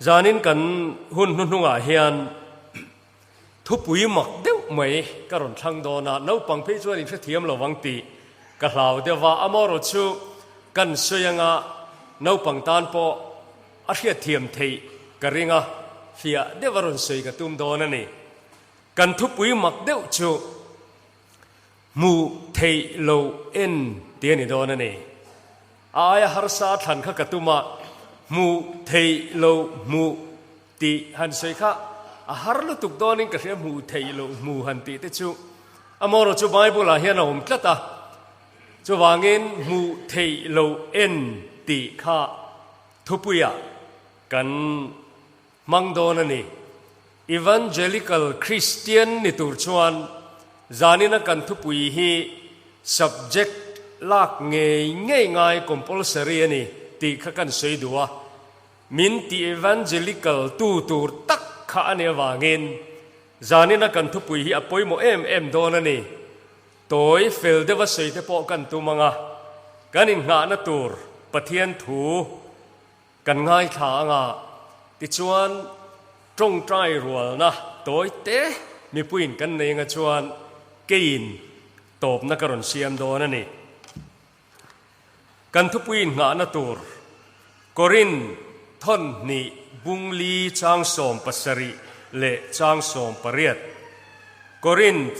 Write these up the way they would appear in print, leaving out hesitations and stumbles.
Zanin kan hun hnuhnungah hian thupui mak deuh mai ka rawn thlang dawn a, naupang phei chuan in hrethiam lo vang tih ka hlau deuh va, amaherawhchu kan sawi anga naupang tan pawh a hriatthiam theih ka ring a, fiah deuh a rawn sawi ka tum dawn a ni. Kan thupui mak deuh chu Hmuh theih loh en tih a ni dawn a ni. A aia harsa a thlan kha ka tum a, hmuh theih loh hmuh tih han sawi kha a har lutuk dawnin ka hria, hmuh theih loh hmu han tih te chu amaherawh chu Bible ah hian a awm tlat a, chuvangin hmuh theih loh en tih kha thupuiah kan hmang dawn a ni. Evangelical Christian ni tur chuan zanina kan thupui hi subject lak ngei ngei ngai compulsory a ni tih kha kan sawi duh a, min ti evangelical tu tur tak kha a nih avangin zanina kan thupui hi a pawimawh em em dawn a ni. Tawi fel deuha sawi te pawh kan tum ang a, kan inngahna tur Pathian thu Kan ngaithla ang a, tichuan tawngtai rualna tawi te mipuiin kan nei anga chuan keiin tawpna ka rawn siam dawn a ni. Kan thupuiin nghahna tur Korin thawn hnih bungli chang 70 leh chang 18 Korinth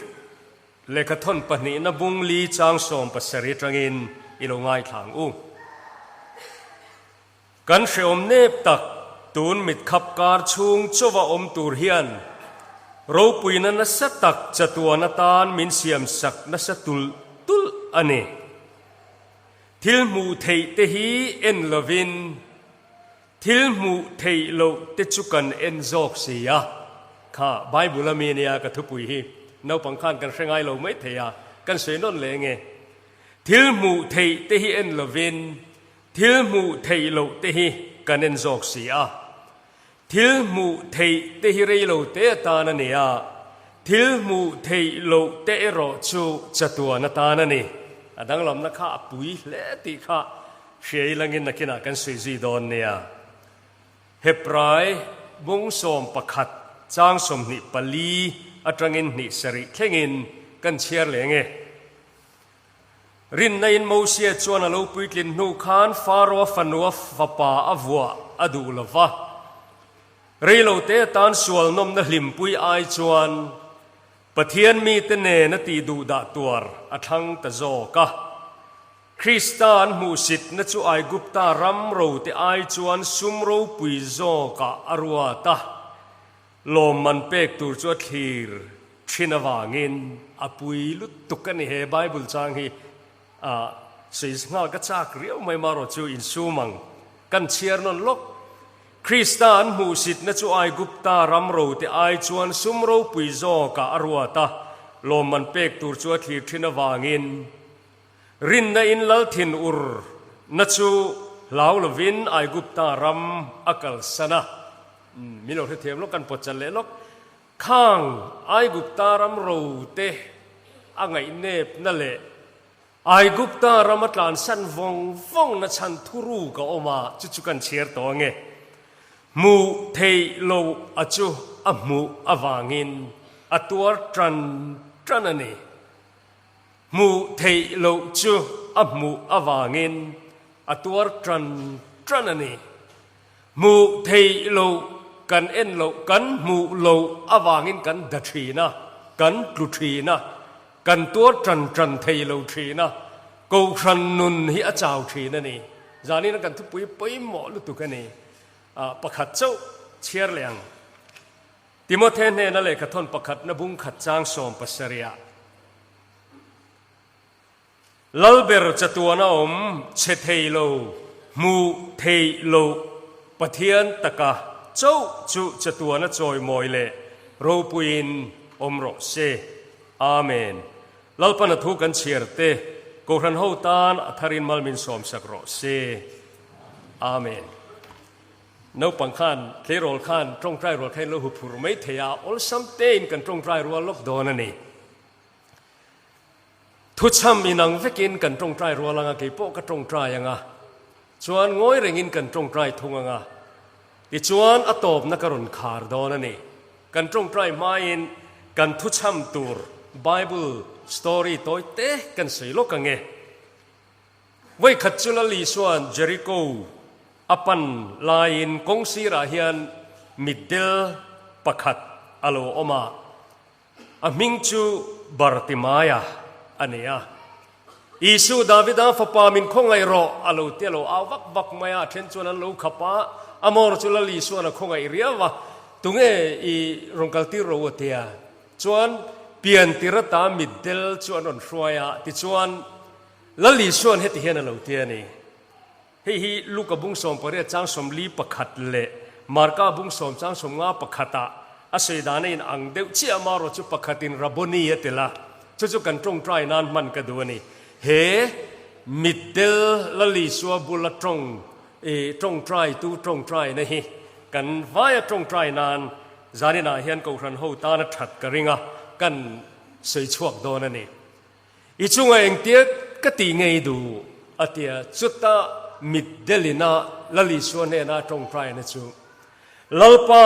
Lehkha thawn pahnihna bung li chang 70 atangin i lo ngaithla ang u. Kan hreawm nep tak tun mitkhap kar chhung chauha awm tur hian ropuina nasa tak chatuan atan min siam sak nasa tulh tulh a ni. Thil hmuh theih te hi en lovin thil hmuh theih loh te chu kan en zawk si a. Kha Bible a mi nia ka thupui hi naupang khan kan hre ngai lo mai thei a, kan sawi nawn leh nge. Thil hmuh theih te hi en lovin thil hmuh theih loh te hi kan en zawk si a. Thil hmuh theih te hi rei lo te atan a ni a, thil hmuh theih loh te erawh chu chatuan atan a ni. A danglamna kha a pui hle tih kha hria ilangin nakinah kan sawi zui dawn nia. Hebrai bung 11 chang 24 atangin hnih sarih thlengin kan chhiar leh nge. Rinna in Mosia chuan a lo puitlin hnu khan Faro-a fanua fapa a vuah a duh lo va. Reilote atan sual nawmna hlimpui ai chuan Pathian mite nen a tih duh dah tuar a thlang ta zawk a. Krista an hmuhsitna chu Aigupta ram rote ai chuan sum ropui zawkah a ruat a. Lawmman pek tur chu a thlir thin avangin a pui lutuk a ni. He Bible chang hi ah sawi nghal ka chak riau mai marawh chu insum ang kan chhiar nawn lawk. Krista an hmuhsitna chu Aigupta ram rote ai chuan sum ropui zawkah a ruat a, lawmman pek tur chu a thlir thin avangin rinna in lal thin ur na chu hlau lovin Aigupta ram a kalsan a. Min lo hrethiam lawk, kan pawt chan leh lawk. Khang Aigupta ram ro te a ngaihnepna leh Aigupta ram a tlansan vawng vawng na chhan thuru ka awm a, chu chu kan chhiar tawh ange. Hmuh theih lo a chu a hmuh avangin a tuar tan tan a ni. Hmuh theih loh chu a hmuh avangin a tuar tan tan a ni. Hmuh theih loh kan en loh, kan hmuh loh avangin kan da thin a, kan tlu thin a, kan tuar tan tan thei lo thin a, Kohhran nun hi a chau thin a ni. Zanin a kan thupui pawimawh lutuk a ni. Pakhat chauh chhiar leh ang. Timothe hnena lehkhathawn pakhatna bung khat chang 70 ah. Lalber chatuana awm chhe thei lo, hmuh theih loh Pathian taka chauh chu chatuana chawimawi leh ropuiin awm rawh se. Amen. Lalpan a thu kan chhiar te, Kohhran ho tan a tharin mal min sawmsak rawh se. Amen. Naupang khan, tleirawl khan tawngtai rual kha in lo huphurh mai thei a, awlsam tein kan tawngtai rual lawk dawn a ni. Thuchham inang vekin kan tawngtai rual anga, kei pawh ka tawngtai anga, chuan ngawi rengin kan tawngtai thung anga. Tichuan a tawpna ka rawn khar dawn a ni. Kan tawngtai hmain kan thuchham tur Bible story tawi te kan sawi lawk ang e. Vawikhat chu Lal Isua'n Jericho a pan laiin kawng sirah hian mitdel pakhat a lo awm a, a hming chu Bartimaia a ni a. Isu, Davida fapa min khawngaih rawh a lo ti a lo au vak vak mai a, a then chuan an lo khap a, a mawr chu Lal Isua'n a khawngaih riau a, Tunge i rawn kaltir rawh u a ti a. Chuan pian tir ata mitdel chu an rawn hruai a, tichuan Lal Isua'n heti hian a lo ti a ni. Hei hi Luka bung 18 chang 41 leh Marka bung sawm chang 50 pakhatah a sawi dan a in ang deuh chiah amarawh chu pakhatin Rabboni a tel a, chu chu kan tawngtai nan hman ka duh a ni. He mitdel Lal Isua bula tawng tawngtai tu tawngtaina hi kan vaia tawngtai nan Zaninah hian Kohhran ho tana that ka ring a, kan sawi chhuak dawn a ni. I chunga engtia ka tih ngei duh a tia, chuta mitdelina Lal Isua hnena a tawngtaina chu, Lalpa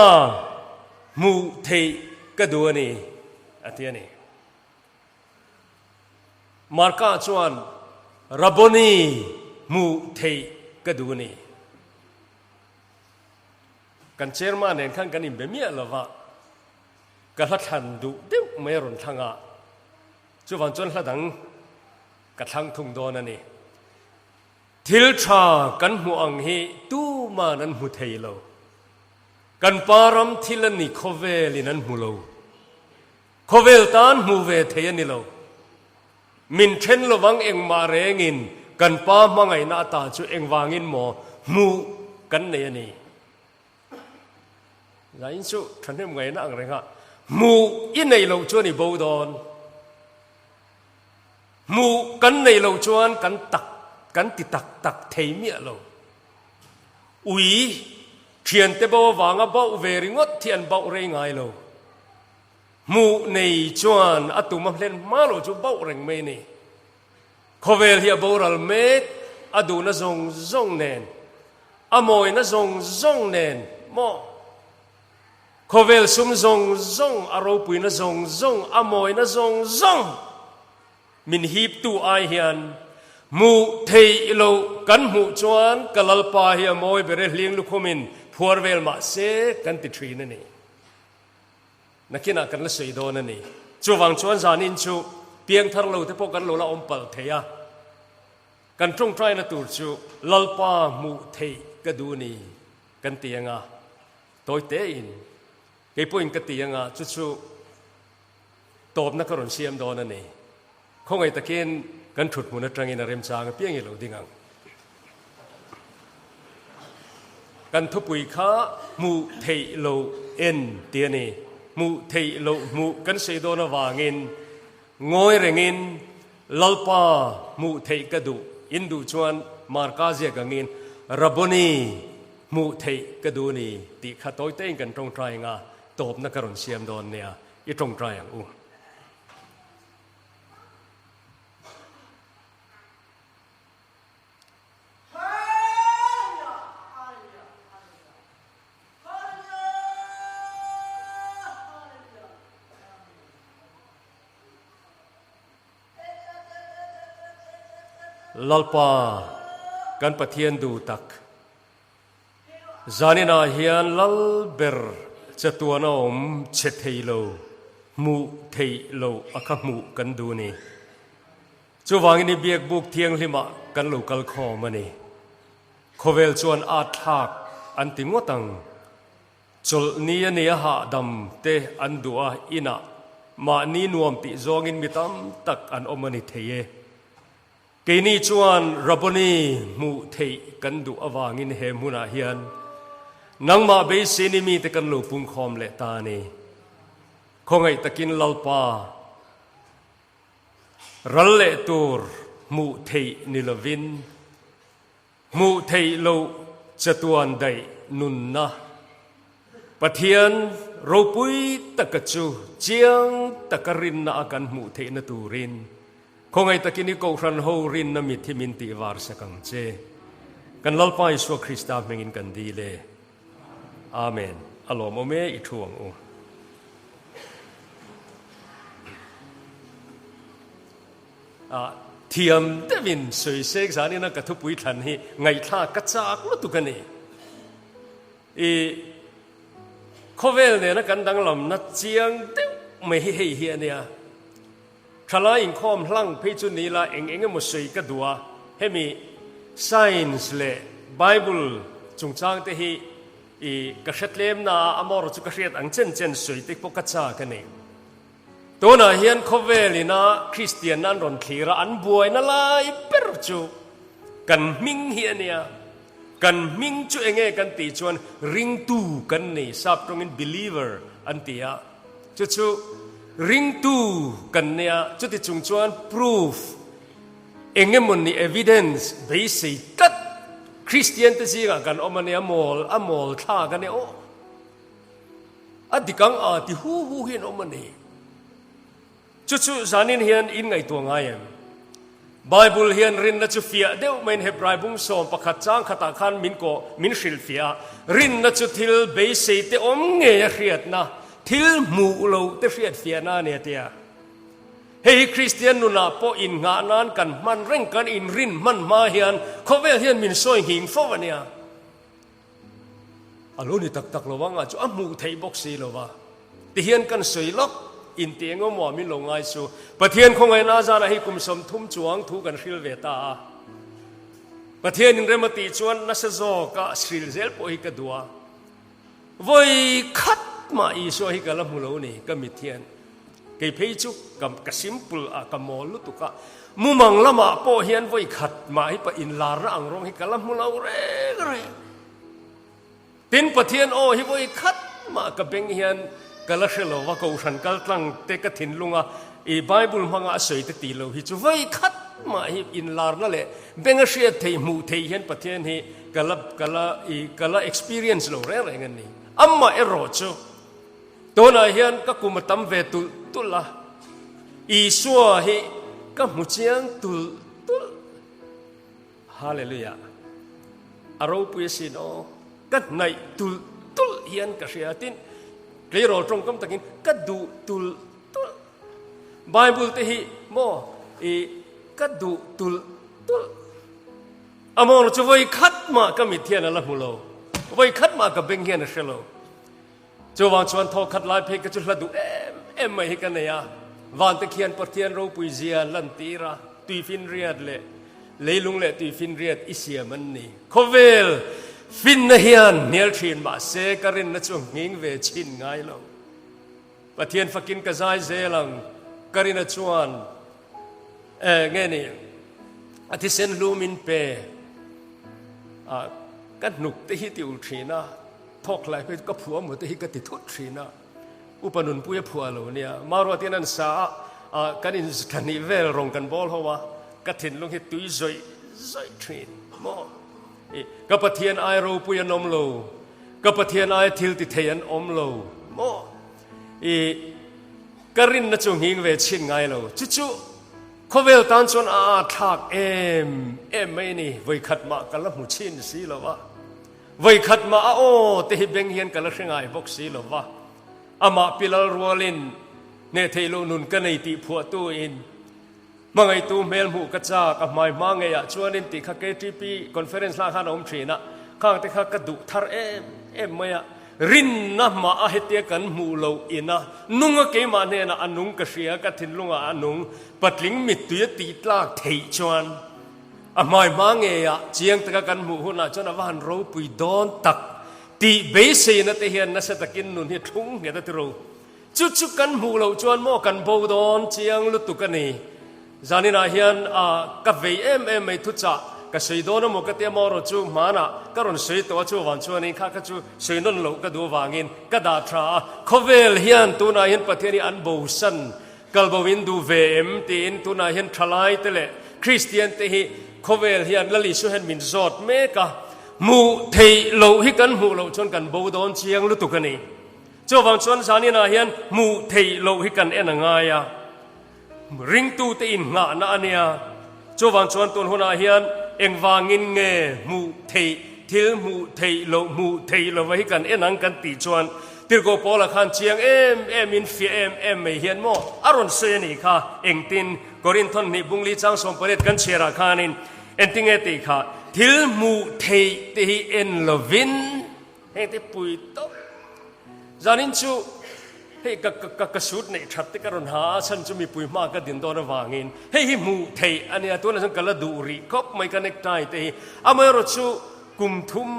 hmuh theih ka duh a ni a ti a ni. Marka chuan, Rabboni hmuh theih ka duh a ni. Kan chairman nen khan kan inbe miah lo va, ka hla thlan duh deuh mai a rawn thlang a, chuvang chuan hla dang ka thlang thung dawn a ni. Thil tha kan hmuh ang hi tuman an hmu thei lo. Kan pa ram thil a ni khawvelin an hmu lo. Khawvel tan hmu ve thei a ni lo. Min then lovang engmah rengin kan pa hmangaihna ata chu engvangin maw hmuh kan nei a ni. Zain chu thahnem ngaihna ang reng a, hmuh i neih loh chuan i bo dawn. Hmuh kan neih loh chuan kan tak kan ti tak tak thei miah lo. Ui thiante bo avanga bauh ve ringawt hi an bauh rei ngai lo. Hmuh nei chuan a tum a hlen hma lo chu bauh reng mai a ni. Khawvel hi a boral mek, a duhna zawng zawng nen, a mawina zawng zawng nen maw? Khawvel sum zawng zawng, a ropuina zawng zawng, a mawina zawng zawng min hiptu ai hian hmuh theih loh kan hmuh chuan ka Lalpa hi a mawi ber e hling lukhumin phuar vel mah se kan ti thin a ni. Nakinah kan la sawi dawn a ni. Chuvang chuan zanin chu piangthar lo te pawh kan lo la awm palh thei a. Kan tawngtaina tur chu Lalpa hmuh theih ka duh ni kan ti anga tawi tein kei pawhin ka ti anga chu chu tawpna ka rawn siam dawn a ni. Khawngaih takin kan thut hmun atangin a remchang apiang i lo ding ang. Kan thupui kha hmuh theih loh en ti a ni. Hmuh theih loh hmuh kan sawi dawn avangin ngawi rengin Lalpa hmuh theih ka duh in duh chuan Marka ziak angin Rabboni hmuh theih ka duh a ni tih kha tawi tein kan tawngtai anga tawpna ka rawn siam dawn nia i tawngtai ang u. Lalpa kan Pathian duh tak Zaninah hian lal ber chatuan a awm chhe thei lo, hmuh theih loh a kha hmuh kan duh a ni. Chuvangin i biakbuk thianghlimah kan lo kal khawm a ni. Khawvel chuan at thlak an ti ngawt ang. Chawlhni a nia hahdam te an duh a, inah mahni nuam tih zawngin mi tam tak an awm a ni thei e. Keini chuan Rabboni hmuh theih kan duh avangin he hmunah hian nangmah beiseini mite kan lo pungkhawm leh ta a ni. Khawngaih takin Lalpa ral leh tur hmuh theih ni lovin hmuh theih loh chatuan daih nunna Pathian ropui taka chu chiang taka rinna a kan hmuh theihna turin khawngaih takin i Kohhran ho rinna mit hi min tih var sak ang che. Kan Lalpa Isua Krista hmingin kan dil e. Amen. A lawmawm e i thu ang u. A thiam deuhin sawisek zanin a ka thupui thlan hi ngaihthlak ka chak lutuk a ni. I khawvel nena kan danglamna chiang deuh mai hi hei hi a nia. Thalai inkhawm hlang phei chu ni la eng eng emaw sawi ka duh a, hemi science leh Bible chungchang te hi i ka hre tlem na a, amaherawhchu chu ka hriat ang chen chen sawi te pawh ka chak a ni. Tunah hian khawvel ina Kristian an rawn thlir a, an buaina lai ber chu kan hming hi a nia. Kan hming chu enge kan tih chuan ringtu kan ni, sap tawngin believer an ti a. Chu chu ringtu kan nia, chuti chung chuan proof engemawni evidence beisei tlat Kristian te zingah kan awm a nia, mawl a mawl thlak a nia aw. A dik ang a ti hu hu hian awm a ni. Chu chu zanin hian in ngaihtuah ngai em? Bible hian rinna chu fiah deuh maiin Hebrai bung 11 chang khatah khan min kawh min hrilh fiah a. Rinna chu thil beisei te awm ngei a hriatna, thil hmuh lo te hriat fiahna a ni a ti a. Hei hi Kristian nunah pawh innghah nan kan hman reng kan inrin hman hma hian khawvel hian min sawi nghing fo a nia. A lo ni tak tak lo ang a chu a hmuh theih bawk si lo va. Tihian kan sawi lawk in ti eng emaw min lo ngai chu. Pathian khawngaihna a zanah hi kum 30 chuang thu kan hril ve ta a. Pathian in rem a tih chuan nasa zawk a hril zel pawh hi ka duh a. Vawi khat mah Isua hi ka la hmu lo ni ka mit hian. Kei phei chu ka ka simple a ka mawl lutuk a. Mumang lamah pawh hian vawi khat mah hi pa inlarna ang rawng hi ka la hmu lo reng reng. Tin Pathian aw hi vawi khat mah ka beng hian ka la hre lo va, Kohhran kal tlang te ka thinlung a i Bible hmanga a sawi te tih lo hi chu vawi khat mah hi inlarna leh beng a hriat theih hmuh theih hian Pathian hi ka la ka la i ka la experience lo reng reng a ni. Amah erawh chu Tunah hian ka kum a tam ve tulh tulh a, Isua hi ka hmu chiang tulh tulh. Hallelujah! A ropui asin aw, ka hnaih tulh tulh hian ka hria. Tin, tleirawl tawngkam takin ka duh tulh tulh. Bible te hi maw i ka duh tulh tulh. A mawng chu vawi khat mah ka mit hian a la hmu lo, vawi khat mah ka beng hian a hre lo. Chuvang chuan thaw khat lai phei ka chu hla duh em em mai hi ka nei a, vante khian Pathian ropui zia an lantir a, tuifinriat leh leilung leh tuifinriat i siam an ni. Khawvel finna hian hnial thin mahse ka rinna chu a nghing ve chhin ngai lo. Pathian fakin ka zai zel ang, ka rina chuan eh nge ni a thisen hlu min pe a, ka hnuk te hi ti ul thin a. Thawk hlai phei chu ka phuah maw te hi ka ti thut thin a, upa nunpui a phuah lo nia. Maruat hian an sa a, kan in thla hnih vel rawng kan bawl ho a, ka thinlung hi tui zawih zawih thin maw. I ka Pathian ai ropui an awm lo, ka Pathian ai thil ti thei an awm lo maw. I ka rinna chu nghing ve chhin ngai lo, chu chu khawvel tan chuan a thlak em em mai a ni, vawikhat mah ka la hmu chhin si lo a. Vawikhat mah a aw te hi beng hian ka la hre ngai bawk si lo va, amah pi lal rualin hneh theih loh nun ka nei tih phuahtu in hmangaihtu hmel hmuh ka chak a hmai hma ngeiah chuanin tih kha KTP conference hlan khan a awm thin a, khang te kha ka duh thar em em mai a, rinna hmah a hetia kan hmuh loh ina nunga keimah hnenah a nung ka hria ka thinlungah a nung patling mittui a tih tlak theih chuan A hmai hma ngeiah chiang taka kan hmuh hunah chuan a va han ropui dawn tak tih beiseina te hian nasa takin nun hi thlung nghet a ti ro. Chu chu kan hmuh loh chuan maw kan bo dawn chiang lutuk a ni. Zaninah hian a ka vei em em mai thuchah ka sawi dawn emaw ka tia maw erawh chu hmanah ka rawn sawi tawh a chuvang chuanin kha kha chu sawi nawn loh ka duh avangin ka dah tha a. Khawvel hian tunah hian Pathian hi an bosan Kalbo in duh ve em tiin tunah hian thalai te leh Kristian te hi khawvel hian Lal Isu hian min zawt mek a, hmuh theih loh hi kan hmuh loh chuan kan bo dawn chiang lutuk a ni. Chuvang chuan zaninah hian hmuh theih loh hi kan en a ngai a, ringtute innghahna a nia. Chuvang chuan tun hunah hian engvangin nge hmuh theih? thil hmuh theih loh hmuh theih lova hi kan en ang kan tih chuan Tirhkoh Paula khan chiang em em in fiah em em mai hian maw a rawn sawi a nih kha engtin Korinthon hnih bungli chang 18 kan chhiarah khanin engtinge tih kha thil hmuh theih te hi en lovin Heng te pui tawp. Zanin chu hei ka ka ka suit neih that te ka rawn ha a, chhan chu mipui hma ka din dawn avangin hei hi hmuh theih a nia, tunah chuan ka la duh rih khawp mai ka necktie te hi. Amaherawh chu kum thum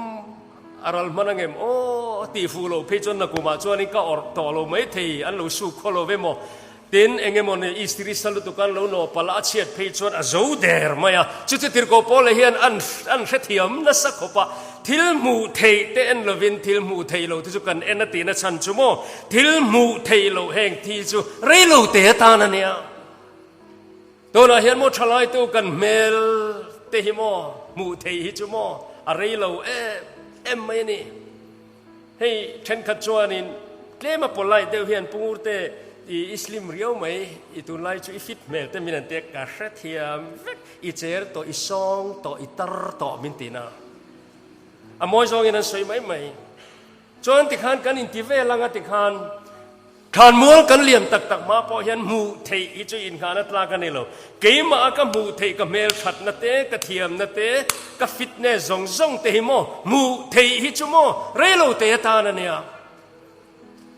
a ral hman angem aw tih fuh loh phei chuan nakumah chuanin ka awrh tawh lo maithei an lo suk khaw lo ve maw. Tin, eng emaw ni istiri sa lutuk an lo nawh palh a, a chhiat phei chuan a zo der mai a. Chu chu tirhkoh pawl leh hian an an hrethiam nasa khawp a, thil hmuh theih te en lovin thil hmuh theih loh te chu kan en a tihna chhan chu maw? Thil hmuh theih loh heng thi chu rei lo te atan a nia. Tunah hian maw thalaitu kan hmel te hi maw hmuh theih hi chu maw a rei lo em em mai a ni. Hei thenkhat chuanin tlema polite deuh hian Pu Ngurte i slim riau mai, i tunlai chu i fit hmel te min an tia ka hrethiam vek, i cher tawh, i sawng tawh, i tar tawh min ti na. A mawi zawngin an sawi mai mai. Chuan tikhan kan inti vel anga tikhan Thlanmual kan liam tak tak hma pawh hian hmuh theih hi chu inngahna tlak a ni lo. Keimah a ka hmuh theih ka hmelthatna te, ka thiamna te, ka fitness zawng zawng te hi maw hmuh theih hi chu maw rei lo te atan a nia.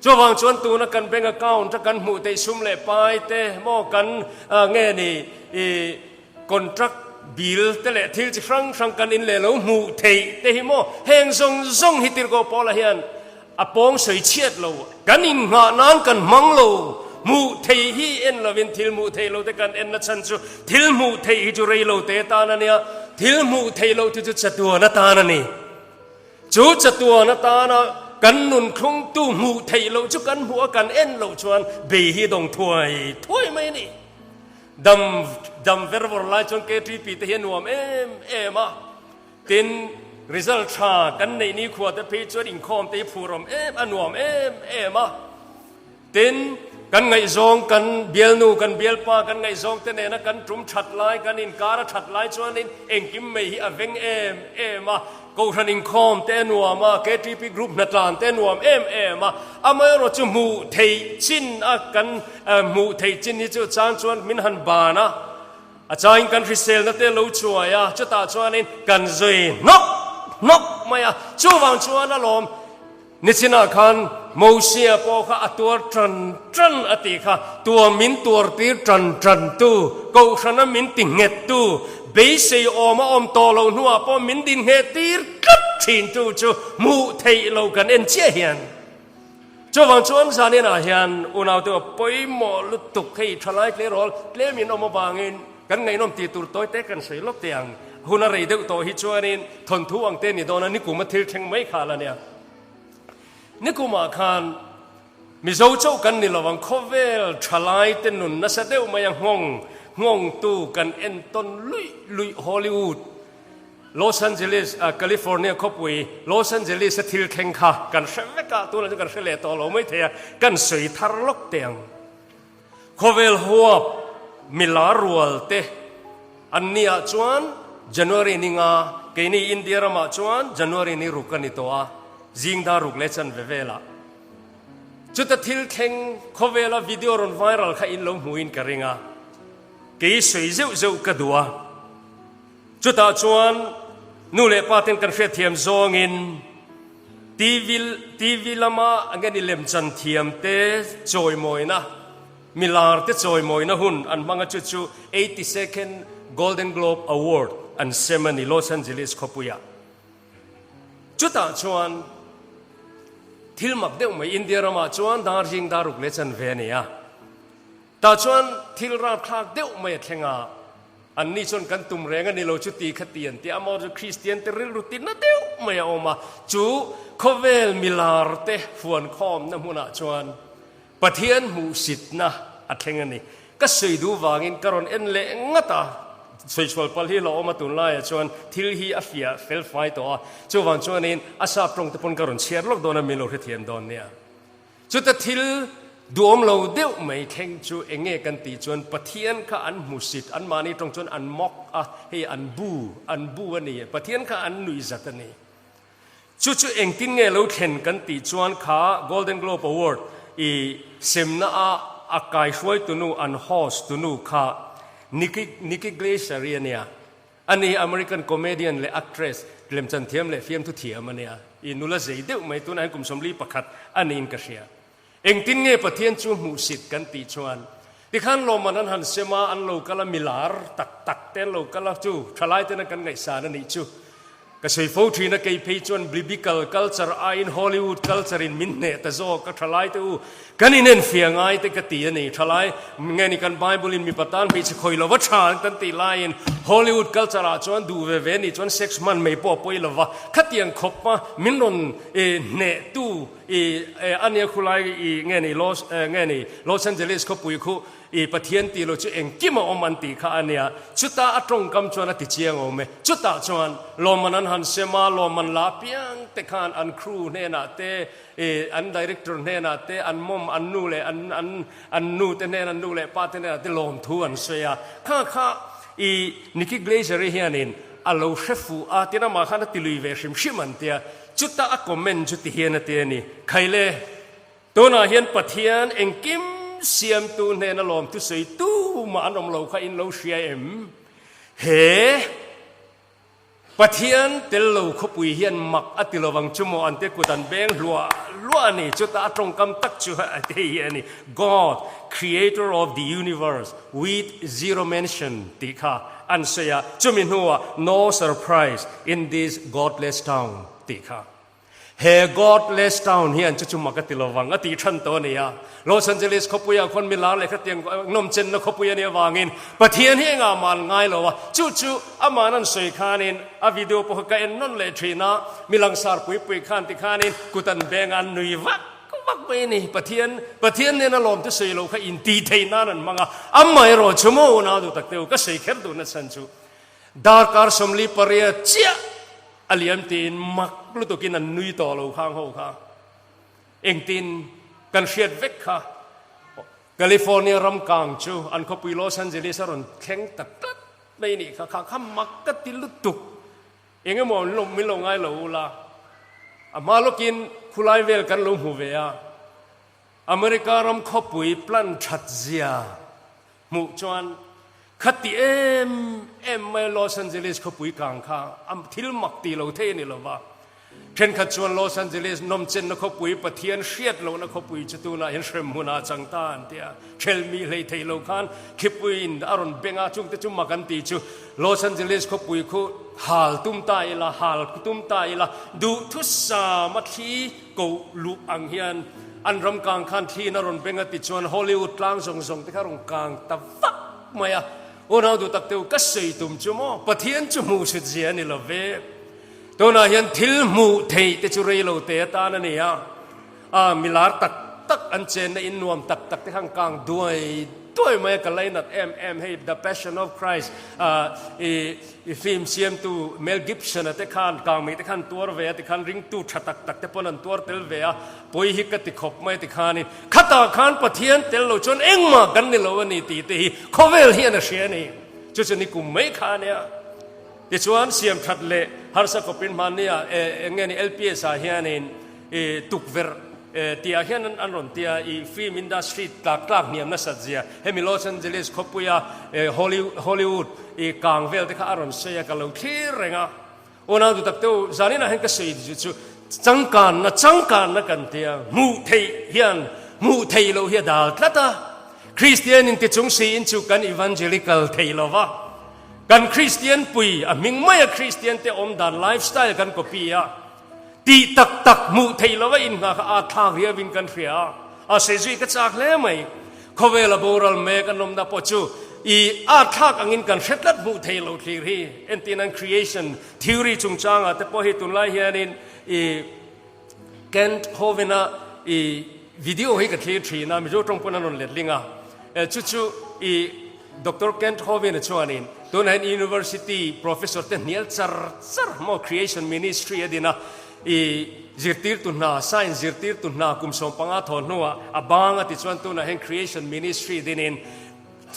Chuvang chuan tuna kan bank account a kan hmuh theih sum leh pai te maw kan nge ni i contract bill te leh thil chi hrang hrang kan in leh lo hmuh theih te hi maw heng zawng zawng hi tirhkoh Paula hian A pawng sawi chhiat lo. Kan inngah nan kan hmang lo. Hmuh theih hi en lovin thil hmuh theih lo te kan en na chhan chu thil hmuh theih hi chu rei lo te tan a nia, thil hmuh theih loh te chu chatuan atan a ni. Chu chatuan atana kan nun thlungtu hmuh theih loh chu kan hmuh a kan en loh chuan bei hi dawng thuai thuai mai a ni. Dam dam ver vawr lai chuan KTP te hi a nuam em em a. Tin, result tha kan neih ni khua te phei chuan inkhawm te hi phur awm em a nuam em em a. Tin, kan ngaihzawng kan bialnu kan bialpa kan ngaihzawng te nena kan tum that lai kan inkar a that lai chuanin engkim mai hi a veng em em a. Kohhran inkhawm te a nuam a, KTP group hnatlan te a nuam em em a. Amaherawh chu hmuh theih chin a kan hmuh theih chin hi chu chang chuan min han ban a. A chain kan hriselna te lo chuai a, chutah chuanin kan zui hnawk hnawk mai a. Chuvang chuan alawm nichinah khan Mosia pawh kha a tuar tan tan a tih kha, tua min tuar tir tan tan tu, Kohhrana min ti nghet tu, beisei awm a awm tawh loh hnuah pawh min din ngheh tir tlat thin tu chu hmuh theih lo kan en chiah hian. Chuvang chuan zaninah hian unaute aw pawimawh lutuk hei thalai tleirawl tlemin awm avangin kan ngaihnawm tih tur tawi te kan sawi lawk teh ang. Hun a rei deuh tawh hi chuanin thawnthu ang te ni dawn a, nikum a thil thleng mai kha la nia. Nikumah khan Mizo chauh kan ni lo ang, khawvel thalai te nun nasa deuh mai a nghawng nghawngtu kan entawn luih luih Hollywood Los Angeles, California khawpui Los Angeles a thil thleng kha kan hre vek a, tunah chuan kan hre leh tawh lo mai thei a, kan sawi thar lawk teh ang. Khawvel huap milar rual te an niah chuan January ni nga, keini India ramah chuan January ni ruk a ni tawh a, zing dar ruk leh chanve velah. Chuta thil thleng khawvela video rawn viral kha in lo hmuin ka ring a, kei sawi zeuh zeuh ka duh a. Chutah chuan nu leh pa ten kan hriatthiam zawngin TV TV lama an nge ni lemchan thiam te chawimawina, milar te chawimawina hun an hmang a chu chu 82nd Golden Globe Award an sem a ni Los Angeles khawpuiah. Chutah chuan thil mak deuh mai India ramah chuan Darjing Daruk leh chanve a ni a. Tah chuan thil rapthlak deuh mai a thleng a, anni chuan kan tum reng a ni lo chu ti kha ti an ti a, amaherawhchu Kristian te rilru tinna deuh mai a awm a, chu khawvel milar te fuankhawmna hmunah chuan Pathian hmuhsitna a thleng a ni. Ka sawi duh vangin ka rawn en leh ngat a, sawichhual palh hi hlauhawm a tunlaiah chuan thil hi a fiah fel fai tawh a, chuvang chuanin a sap tawng te pawn ka rawn chhiar lawk dawn a, min lo hrethiam dawn nia. Chuta thil duhawm lo deuh mai thleng chu eng nge kan tih chuan Pathian kha an hmusit, anmahni tawng chuan an mock a, hei an bu, an bu a ni, Pathian kha an nuihzat a ni. Chu chu engtin nge lo thlen kan tih chuan kha Golden Globe Award i semna a a kaihruai tunu an host tunu kha Nikki Nikki Glaser-i a nia. Ani hi American comedian leh actress, lemchan thiam leh fiamthu thiam a nia. I nula zei deuh mai tunah hian kum 41 a niin ka hria. Engtin nge Pathian chu hmuhsit kan tih chuan tikhan lawmman an han sem a, an lo kal a, milar tak tak te an lo kal a, chu thalai tena kan ngaihsan a nih chu. Ka sawi fo thin a, kei phei chuan Biblical culture aiin Hollywood culture in min hneh ta zawk a, thalai te u kan inenfiah ngai te ka ti a ni. Thalai nge ni kan Bible in mipa tan hmeichhe khawi lova tha an kan tih laiin Hollywood culture ah chuan duh ve ve nih chuan sex hman mai pawh a pawi lova, khatiang khawp a min rawn hneh tu I a nia khulai i nge ni Los nge ni Los Angeles khawpui khu i Pathian tih lo chu engkim a awm an tih kha a nia. Chuta a tawngkam chuan a ti chiang awm e. Chutah chuan lawmman an han sem a, lawmman la apiang te khan an crew hnenah te i an director hnenah te an mom an nu leh an an an nu te hnenah nu leh pa te hnenah te lawmthu an sawi a. Kha kha i Nikki Glaser-i hianin a lo hre fuh a, tin amah khan a ti lui ve hrim hrim an tia. Chuta a comment chu ti hian a ti a ni, Khaile, tunah hian Pathian engkim siamtu hnena lawmthu sawi tumah an awm lo kha in lo hria em? He Pathian tel lo khawpui hian mak a ti lovang chu maw an te kut an beng hluah hluah a ni. Chuta a tawngkam tak chu a ti hi a ni, God, creator of the universe with zero mention tih kha an sawi a, chumi hnuah no surprise in this godless town tih kha. He godless town hian chu chu mak a ti lovang a tih than tawh a ni a. Los Angeles khawpuiah khuan milar leh khatiang nawmchenna khawpui a nih avangin Pathian hi engah mah an ngai lo a, chu chu aman an sawi khanin a video pawh kha ka en nawn leh thin a, mi langsar pui pui khan tikhanin kut an beng a, an nui vak vak mai a ni. Pathian Pathian nena lawm te sawi lo kha intih theih nan an hmang a, amaherawh chu maw unau duh tak teu ka sawi kher duhna chhan chu Darkar 48 chiah a liam tiin mak lutukin an nui tawh lo khang ho kha. Engtin kan hriat vek kha California ram kang chu an khawpui Los Angeles a rawn thleng ta tlat mai nih kha. Kha kha mak ka ti lutuk. Eng emaw an lo min lo ngai lo ula. A hma lawkin khulai vel kan lo hmu ve a. America ram khawpui plan that zia Hmuh chuan khati em em mai Los Angeles khawpui kang kha a thil mak ti lo thei a ni lo va. Thenkhat chuan Los Angeles nawmchenna khawpui Pathian hriat lohna khawpui chu tunah hian hrem hmunah a chang ta an ti a. Thelmi hlei thei lo khan khipuiin a rawn beng a, chungte chu mak an ti chu Los Angeles khawpui khu hal tum ta ila, hal tum ta ila duhthusam a thli Koh luh ang hian an ram kang khan thliin a rawn beng a ti chuan Hollywood tlang zawng zawng te kha a rawn kang ta vak mai a. Unau duh tak te u, ka sawi tum chu maw Pathian chu hmuh hrit zia a ni lo ve. Tunah hian thil hmuh theih te chu rei lo te atan a ni a, a milar tak tak an chenna in nuam tak tak te kha an kang duai duai mai a, ka lainat em em hei The Passion of Christ i I film siamtu Mel Gibson-a te khan kangmei te khan tuar ve a tikhan ringtu tha tak tak te pawn an tuar tel ve a, pawi hi ka ti khawp mai tikhanin khatah khan Pathian tel lo chuan engmah kan ni lo a ni tih te hi khawvel hian a hria a ni. Chu chu ni kum mai kha a nia. Tichuan siam that leh harsa khawpin hmannia eng nge ni LPS ah hianin i tukverh Tih ah hian an rawn ti a, i film industry tlak tlak hniam nasat zia hemi Los Angeles khawpuia Hollywood i kang vel te kha a rawn sawi a, ka lo thlir reng a. Unau duh tak te u, zanin ah hian ka sawi chu chu changkanna changkanna kan ti a, hmuh theih hian hmuh theih loh hi a dal tlat a, Kristian in ti chung siin chu kan evangelical thei lo va, kan Kristian pui a hming maia Kristian te awm dan lifestyle kan copy a, Tih tak tak hmuh theih lo a inngah kha aa thlak riauin kan hria a, a sawi zui ka chak hle mai. Khawvel a boral mek a nawmna pawh chu i aa thlak angin kan hre tlat hmuh theih lo thlir hi. Entin an creation theory chungchangah te pawh hi tunlai hianin i Kent Hovind-a i video hi ka thlir thin a, Mizo tawng pawn an rawn letling a, chu chu i Doctor Kent Hovind-a chuanin tunah hian University Professor te hnial char char maw Creation Ministry a din a, i zirtirtu hna, Science zirtirtu hna kum 15 thaw hnuah a bang a ti chuan tunah hian Creation Ministry dinin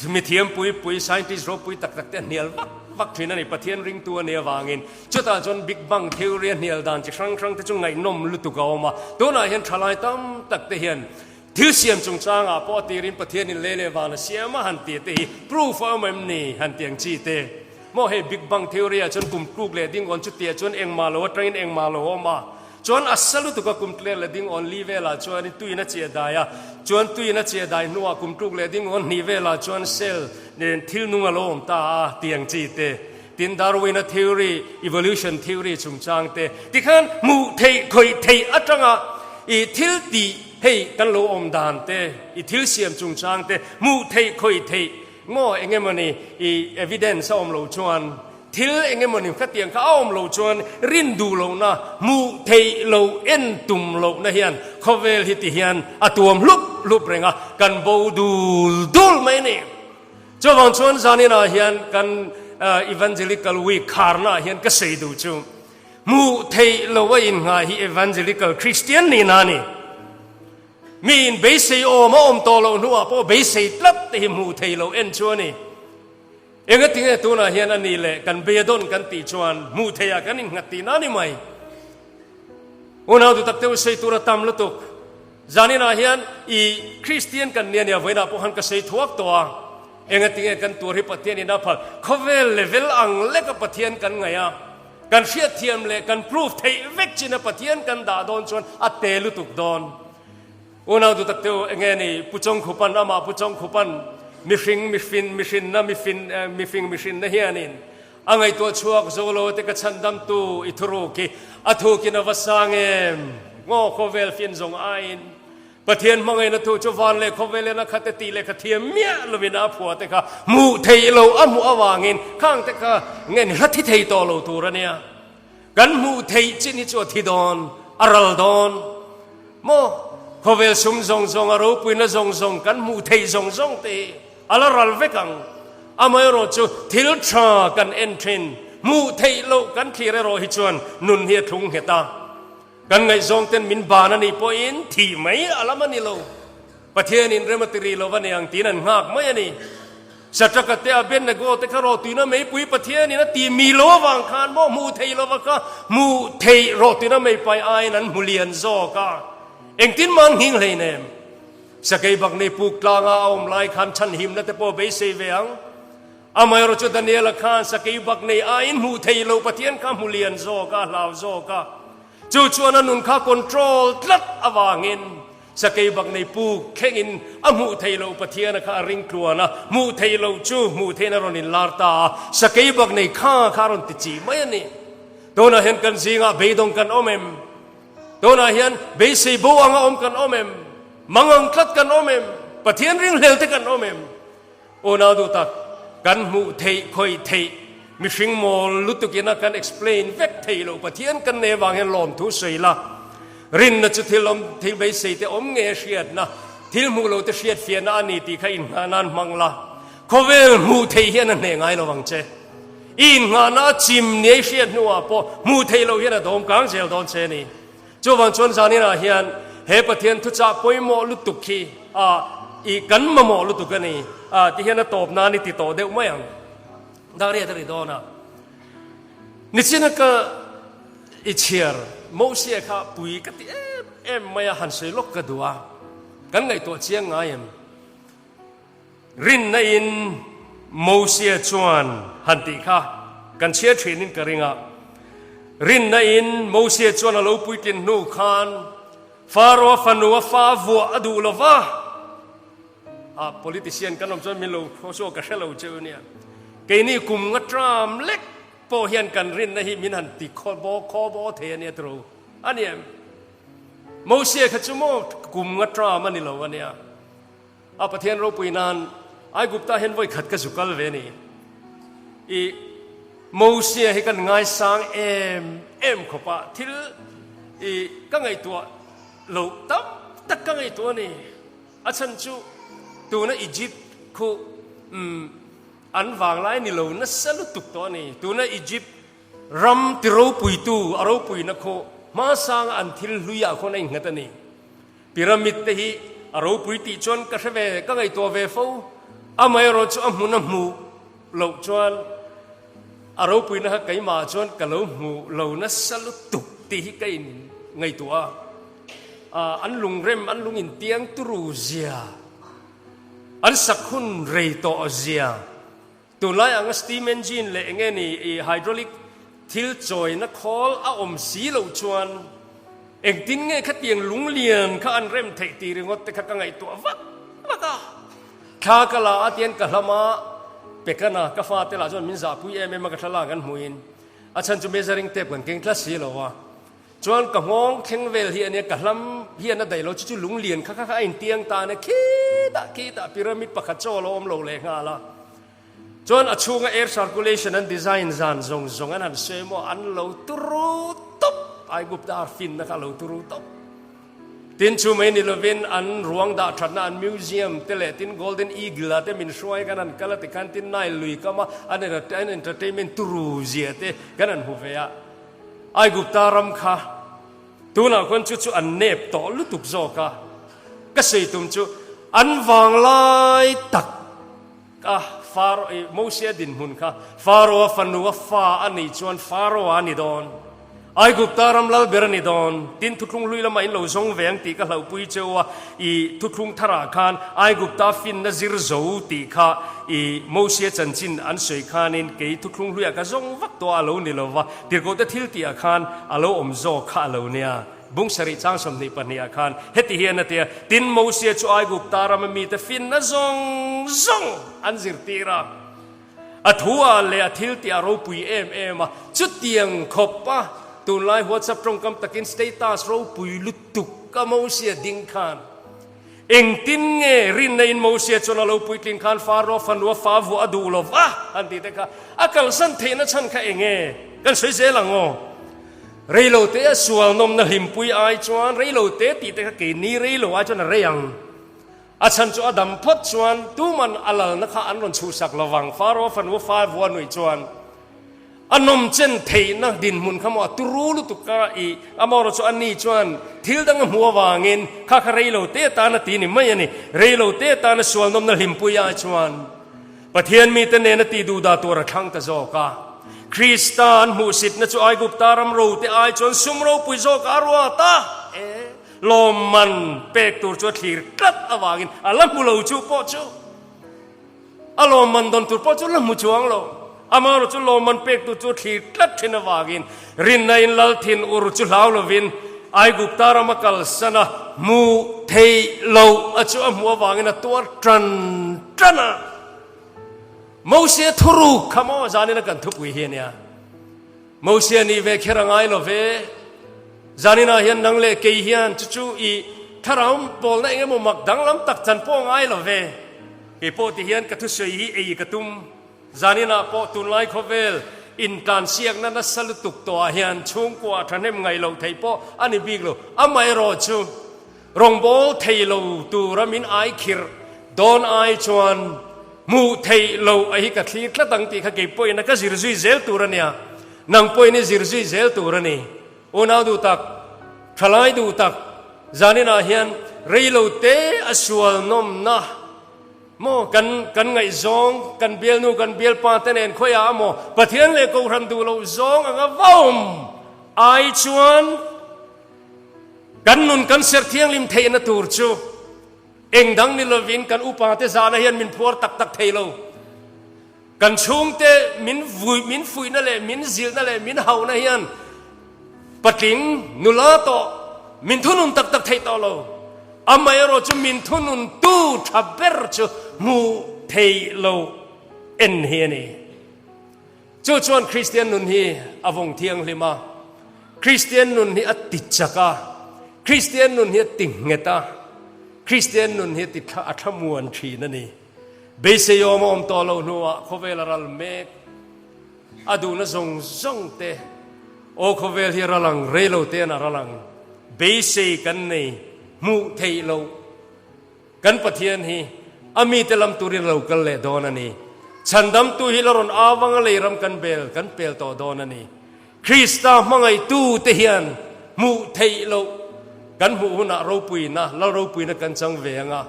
mithiam pui pui, scientist ropui tak tak te a hnial vak vak thin a ni, Pathian ringtu a nih avangin. Chutah chuan Big Bang Theory a hnial dan chi hrang hrang te chu ngaihnawm lutuk a awm a. Tunah hian thalai tam tak te hian thil siam chungchangah pawh a tirin Pathianin lei leh van a siam a han tih te hi proof a awm em ni han tih ang chi te. Maw hei Big Bang Theory ah chuan kum tluk leh ding awn chutiah chuan engmah lo atangin engmah lo a awm a. Chuan a sa lutuk a kum tler leh ding awn li velah chuanin tuiin a chiah dai a, chuan tuiin a chiah dai hnuah kum tluk leh ding awn hnih velah chuan cell nen thil nung a lo awm ta a tih ang chi te. Tin Darwin-a theory, evolution theory chungchang te tikhan hmuh theih khawih theih atanga i thil tih hei kan lo awm dan te, i thil siam chungchang te hmuh theih khawih theih maw eng emawni i evidence a awm loh chuan thil eng emawni khatiang kha a awm loh chuan rin duh lohna, hmuh theih loh, en tum lohna hian khawvel hi ti hian a tuam hlup hlup reng a, kan bo dul dul mai a ni. Chuvang chuan zaninah hian kan Evangelical Week kharnaah hian ka sawi duh chu hmuh theih loh a innghah hi Evangelical Christian nihna a ni. Mi in beisei awm a awm tawh loh hnuah pawh beisei tlat te hi hmuh theih loh en chu a ni. Engatinge tunah hian a ni leh kan bei-a-dawn kan tih chuan hmuh theihah kan innghat tihna a ni mai. Unau dutak te u sawi tur a tam lutuk. Zaninah hian i Kristian kan nia nia vawiinah pawh khan ka sawi thuak tawh a. Engatinge kan tur hi Pathian in a phal. Khawvel level ang leka Pathian kan ngaih a, kan hriatthiam leh kan proof theih vek chin a Pathian kan dah dawn chuan a te lutuk dawn. Unau dutak te u enge ni Pu Chawngkhupan amah Pu Chawngkhupan mihring mifin mihrinna mifin mifing mihrinna hianin A ngaihtuah chhuak zo lo te ka chhandamtu i thuruk hi a thukin a va sang em? Ngaw khawvel fin zawng aiin Pathian hmangaihna thu chu van leh khawvel en a khat e tih leh kha thiam miah lovin a phuah te kha hmuh theih lo a hmuh avangin khang te kha ngen hla thi thei tawh lo tur a nia. Kan hmuh theih chin hi chu a thi dawn, a ral dawn. Maw khawvel sum zawng zawng a ropuina zawng zawng kan hmuh theih zawng zawng te hi A la ral vek ang. Amaherawh chu thil tha kan en thin, hmuh theih loh kan thlir erawh hi chuan nun hi a thlung nghet a. Kan ngaihzawng ten min ban a nih pawhin thih mai a lam a ni lo. Pathianin rem a ti rih lo va niang tiin an nghak mai a ni. Satraka te Abednego te kha rawhtuina meipui Pathianin a ti mi lo avang khan maw hmuh theih lova kha hmuh theih rawhtuina meipai aiin an hmu lian zawk a. Engtin mah an nghing hleinem. Sakei bak nei puk tlanga a awm lai khan chhanhimna te pawh beisei ve ang. Amaherawh chu Daniela khan sakei bak nei aiin hmuh thei lo Pathian kha hmu lian zawk a, hlau zawk a. Chu chuan a nun kha control tlat avangin sakei bak nei puk thlengin a hmuh thei lo Pathiana kha a ring tluan a, hmuh thei lo chu hmuh theiin a rawn inlar ta a, sakei bak nei kha kha a rawn ti chih mai a ni. Tunah hian kan zingah beidawng kan awm em? Tunah hian beisei bo anga awm kan awm em? Mangang tlat kan awm em? Pathian ringhlel te kan awm em? Unau duh tak, kan hmuh theih, khawih theih, mihring mawl lutuk ina kan explain vek theih loh Pathian kan nei avang hian lawmthu sawi la. Rinna chu thil awm, thil beisei te awm nge hriatna, thil hmuh lo te hriat fiahna a ni tih kha inngah nan hmang la. Khawvel hmuh theih hian a hneh ngai lo ang che. I innghahna a chim ni ei hriat hnuah pawh hmuh theih loh hian a dawm kang zel dawn che a ni. Chuvang chuan zaninah hian he Pathian thuchah pawimawh lutuk hi a i kan mamawh lutuk a ni a ti hian a tawp nan i ti tawh deuh mai ang. Dariat a ri dawn a. Nichina ka i chhiar Mosia kha pui ka ti em em mai a han sawi lawk ka duh a. Kan ngaihtuah chiang ngai em? Rinna in Mosia chuan han tih kha kan chhiar thin in ka ring a. Rinna in Mosia chuan a lo puitlin hnu khan Pharaoh-a fanu a fa vuah a duh lo va. A politician kan awm chuan min lo khaw chu ka hre lo cheu nia. Keini kum nga tram lek pawh hian kan rinna hi min han ti khaw baw khaw baw thei a nia tiro a ni em? Mosia kha chu maw kum nga tram a ni lo a nia. A Pathian ropui nan Aigupta hian vawi khat ka zu kal ve a ni. I Mosia hi kan ngaisang em em khawp a, thil i ka ngaihtuah loh tam tak ka ngaihtuah a ni. A chhan chu tuna Egypt khu umm an vanglai ni lo nasa lutuk tawh a ni. Tuna Egypt ram ti ropuitu a ropuina khu hmasanga an thil hluiah khuan a innghat a ni. Pyramid te hi a ropui tih chuan ka hre ve, ka ngaihtuah ve fo. Amaherawh chu a hmun a hmuh loh chuan. A ropuina kha keimah chuan ka lo hmu lo nasa lutuk tih hi ka in ngaihtuah a. Ah, an lungrem, an lung intiang turu zia, an sak hun rei tawh zia, tunlai anga steam engine leh eng nge ni i hydraulic thil chawina khawl a awm si loh chuan engtin nge khatiang lunglian kha an rem theih tih ringawt te kha ka ngaihtuah vak vak a. Thla ka la a tian ka hlam a, Pekana ka fate lah chuan min zahpui em em a ka thlalak an hmuhin a chhan chu measuring tape kan keng tlat si lo a, chuan ka nghawng thleng vel hi ania ka hlam hian a daih lo chu chu lunglian kha kha kha a intiang ta ania khitah khitah pyramid pakhat chaw a lo awm lo leh nghal a, chuan a chhunga air circulation an design zan zawng zawng an han sawi maw an lo turu tawp Aigupta arfinna kha a lo turu tawp. Tin chu mai ni lovin an ruang dah thatna an museum te leh tin Golden Eagle ah te min hruai kan han kal a tikhan tin Nile lui kam a an entertainment turu zia te kan han hmu ve a. Aigupta ram kha tunah khuan chu chu an nep tawh lutuk zawk a. Ka sawi tum chu an vanglai tak a Pharaoh i Mosia dinhmun kha Pharaoh-a fanu a fa a nih chuan Pharaoh-a a ni dawn. Aigupta ram lal ber a ni dawn. Tin, thuthlung hlui lamah in lo zawng ve ang tih ka hlauhpui cheu a, i thuthlung tharah khan Aigupta finna zir zo tih kha i Mosia chanchin an sawi khanin kei thuthlung hluiah ka zawng vak tawh a lo ni lo va, tirhkohte thil tihah khan a lo awm zawk kha a lo nia. Bung sarih chang 22 ah khan heti hian a ti a, Tin, Mosia chu Aigupta rama mite finna zawng zawng an zirtir a. A thu ah leh a thil tih a ropui em em a, chutiang khawp a tunlai WhatsApp tawngkam takin status ropui lutuk a Mosia ding khan engtin nge rinna in Mosia chuan a lo puitlin khan Faro fanua fa vuah a duh lo va an tih te kha a kalsan theihna chhan kha eng nge kan sawi zel ang aw. Reilote a sual nawmna hlimpui ai chuan reilote tih te kha keini reilo ai chuan a rei ang. A chhan chu a dam phawt chuan tuman a lalna kha an rawn chhuhsak lo vang. Faro fanu fa vua nuih chuan a nawm chen theihna dinhmun kha maw a turu lutuk a i amaherawh chu ani chuan thil dang a hmuh avangin kha kha reilo te tan a ti ni mai a ni. Reilo te tana sual nawmna hlimpui ai chuan Pathian mite nena tih duhdah tur a thlang ta zawk a. Krista an hmuhsitna chu Aigupta ram rote ai chuan sum ropui zawk a ruat a. E, lawmman pek tur chu a thlir tlat avangin a la hmu lo chu pawh chu a lawmman dawn tur pawh chu la hmu chuang lo. Amaherawh chu lawmman pek tur chu a thlir tlat thin avangin rinna in lal thin ur chu hlau lovin Aigupta rama kalsan a hmuh theih loh a chu a hmuh avangin a tuar tan tan a. Mosia thuruk kha maw zanin a kan thupui hi a nia. Mosia nih ve kher a ngai lo ve. Zaninah hian nang leh kei hian chu chu i thlarau pawlna eng emaw mak danglam tak chan pawh a ngai lo ve. Kei pawh ti hian ka thusawi hi ei ka tum. Zaninah pawh tunlai khawvel intlansiakna nasa lutuk tawhah hian chhungkua thahnem ngaih loh theih pawh a ni bik lo. Amaherawh chu Rawngbâwl thei lo tura min ai khirh dawn ai chuan hmuh theih loh a hi ka thlir tlat ang tih kha kei pawhin a ka zir zui zel tur a nia. Nang pawhin i zir zui zel tur a ni. Unau duh tak, thalai duh tak, zaninah hian rei lo te a sual nawmna maw kan kan ngaihzawng, kan bialnu, kan bialpa te nen khawiah amaw Pathian leh Kohhran duh loh zawng anga vaum ai chuan, Kan nun kan serh thianghlim theihna tur chu eng dang ni lovin kan upate zahna hian min phuar tak tak thei lo. Kan chhungte min vui, min fuihna leh min zilhna leh min hauhna hian patling nula tawh min thunun tak tak theih tawh lo. Amaherawh chu min thunun tu tha ber chu hmuh theih lo en hi a ni. Chu chuan Kristian nun hi a vawng thianghlim a, Kristian nun hi a ti chak a, Kristian nun hi a ti nghet a, Kristian nun hi a ti a thlamuan thin a ni. Beiseiawm a awm tawh lo hnuah khawvel a ral mek, a duhna zawng zawng te, aw khawvel hi a ral ang, rei lo te'n a ral ang, beisei kan nei hmuh theih loh. Kan Pathian hi a mite lam turin a lo kal leh dawn a ni. Chhandamtu hi la rawn avanga lei ram kan bel kan pel tawh dawn a ni. Krista hmangaihtute hian hmuh theih loh kan hmuh hunah ropuina, Lal ropuina kan chang ve ang a.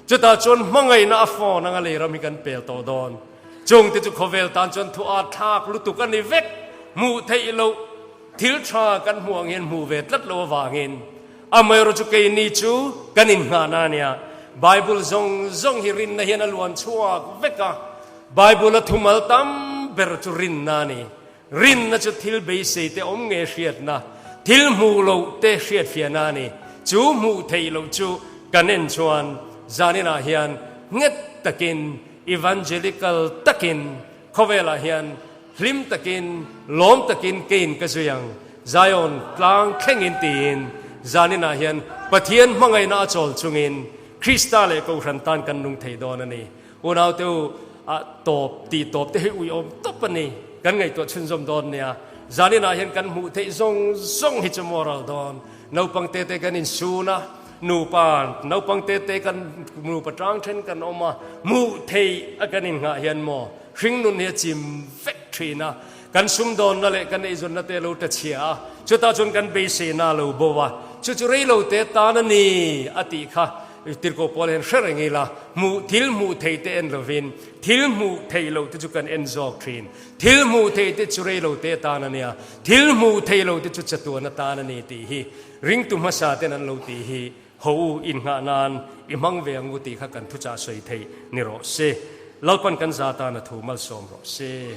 Chutah chuan hmangaihna a fawn anga lei ram hi kan pel tawh dawn. Chungte chu khawvel tan chuan thu at thlak lutuk a ni vek. Hmuh theih loh thil tha kan hmuh ang hian hmuh ve tlat loh avangin amaherawh chu keini chu kan innghahna a nia. Bible zawng zawng hi rinna hian a luan chhuak vek a. Bible-a thumal tam ber chu rinna a ni. Rinna chu thil beisei te awm nge hriatna, thil hmuh loh te hriatfiahna a ni. Chu hmuh theih loh chu kan en chuan zaninah hian nghet takin, evangelical takin, khawvelah hian hlim takin, lawm takin keiin ka zui ang, Zion tlang thlengin tiin zaninah hian Pathian hmangaihna a chawl chungin Krista leh Kohhran tan kan nung thei dawn a ni. Unaute u, a tawp tih tawp te hi uiawm tawp a ni. Kan ngaihtuah chhunzawm dawn nia. Zaninah hian kan hmuh theih zawng zawng hi chu moral dawn. Naupang te te kan insun a, nupa naupang te te kan nupa tang then kan awm a, hmuh theih a kan innghah hian maw hringnun hi a chim vek thin a. Kan sumdawnna leh kan eizawnna te lo ta chhia a, chutah chuan kan beiseina a lo bo a, chu chu reilo te tan a ni a tih kha Tirhkoh pawl hian hre reng ila, hmuh thil hmuh theih te en lovin thil hmuh theih loh te chu kan en zawk thin. Thil hmuh theih te chu reilo te tan a nia, thil hmuh theih loh te chu chatuan atan a ni tih hi ringtu hmasa ten an lo tih hi ho u innghah nan i hmang ve ang u tih kha kan thuchah sawi theih ni rawh se. Lalpan kan za tan a thu malsawm rawh se.